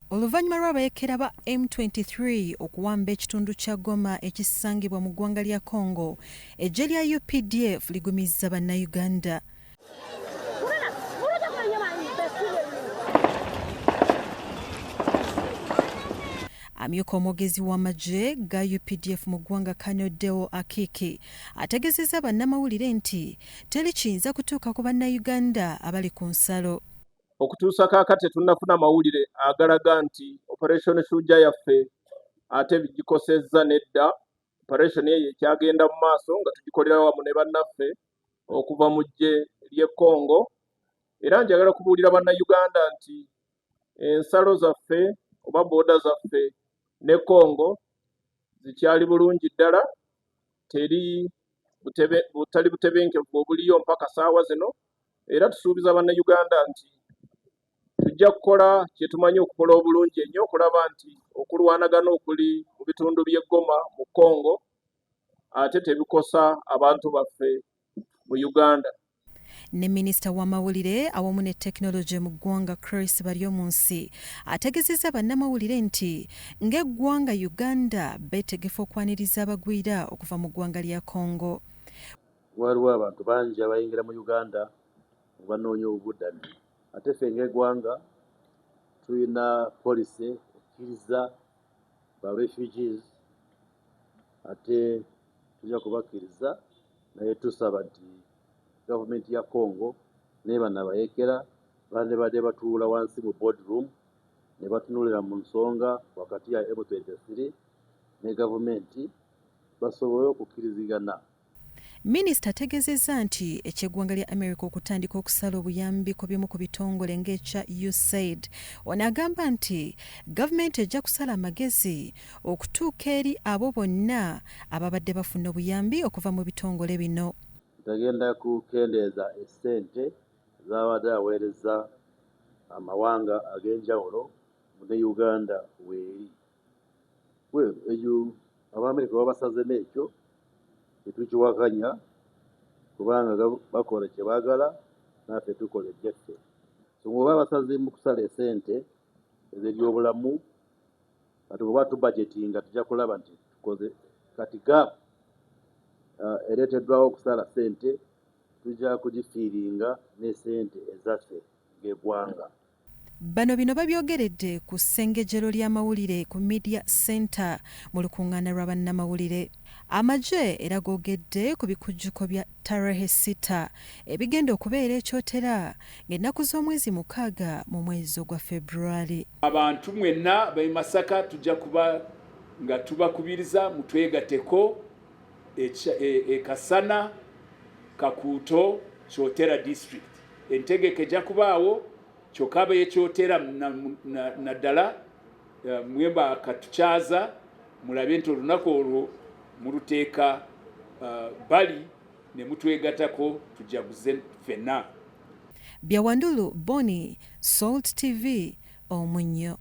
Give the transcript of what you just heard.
Oluvannyuma lw'abayeekera ba M23 okuwamba ekitundu kya Goma ekisangibwa mu ggwanga lya Congo, eggye lya UPDF ligumizza Bannayuganda. Amyuka omwogezi w'amagye ga UPDF mu ggwanga Colonel Deo Akiki ategeezezza bannamawulire nti teri kiyinza kutuuka ku Bannayuganda abali ku nsalo. Okutuusa kaakati tetunnafuna mawulire agalaga nti Operation Shujaa yaffe ate bigikosezza nedda. Operation eyo ekyagenda mu maaso nga tugikolera wamu ne bannaffe okuva mu ggye ly'e Congo. Era njagala kubuulira Bannayuganda nti ensalo zaffe oba booda zaffe ne Congo zikyali bulungi ddala, teri butali butebenkevu obuliyo mpaka saawa zino. Era tusuubiza Bannayuganda nti tujja kukola kye tumanyi okukola obulungi ennyo okulaba nti okulwanagana okuli mu bitundu by'e Goma mu Congo ate tebikosa abantu baffe mu Uganda. Ne minisita w'amawulire awamu ne tekinologi mu ggwanga Chris Baryomunsi ategeezezza bannamawulire nti ng'eggwanga Uganda beetegefu okwaniriza abagwira okuva mu ggwanga lya Congo. Waliwo abantu bangi abayingira mu Uganda nga banoonya obubudamu, ate ffe ng'eggwanga tulina policy ekkiriza ba refugees, ate tujja kubakkiriza, naye tusaba nti gavumenti ya Congo ne bano abayeekera bandibadde batuula wansi mu boardroom ne batunuulira mu nsonga wakati ya M23 ne gavumenti basobole okukkirizigana. Minisita ategeezezza nti eky'eggwanga lya America okutandika okusala obuyambi ku bimu ku bitongole ng'ekya USAID. Ono agamba nti gavumenti ejja kusala amagezi okutuuka eri abo bonna ababadde bafuna obuyambi okuva mu bitongole bino. Tagenda kukendeeza essente z'abadde aweereza amawanga ag'enjawulo ne Uganda weeri. Ekyo Abamerika babasaze n'ekyo tetukiwakanya kubanga bakola kye baagala naffe tukola ebyaffe. So bw'oba basaze mu kusala essente ez'ebyobulamu, kati bw'oba tubudgetinga tujja kulaba nti tukoze kati gap ereeteddwawo okusala ssente tujja kugifiiringa ne ssente ezaffe ng'eggwanga. Bano bino babyogeredde ku ssengejjero ly'amawulire ku Media Center mu lukuŋŋaana lwa bannamawulire. Amagye era googedde ku bikujjuko bya Tarehe 6 ebigenda okubeera e Kyotera ng'ennaku z'omwezi 6 mu mwezi ogwa February. Abantu mwenna b'e Masaka tujja kuba nga tubakubiriza mutwegatteko e Kasana, Kakuuto, Kyotera district. Entegeka ejja kubaawo kyokka ab'e Kyotera naddala mwe bakatukyaza mulabe nti olunaku olwo muluteeka bali ne mutwegattako tujaguze ffenna. Byawandulu Bonny, Salt TV, Omunnyo.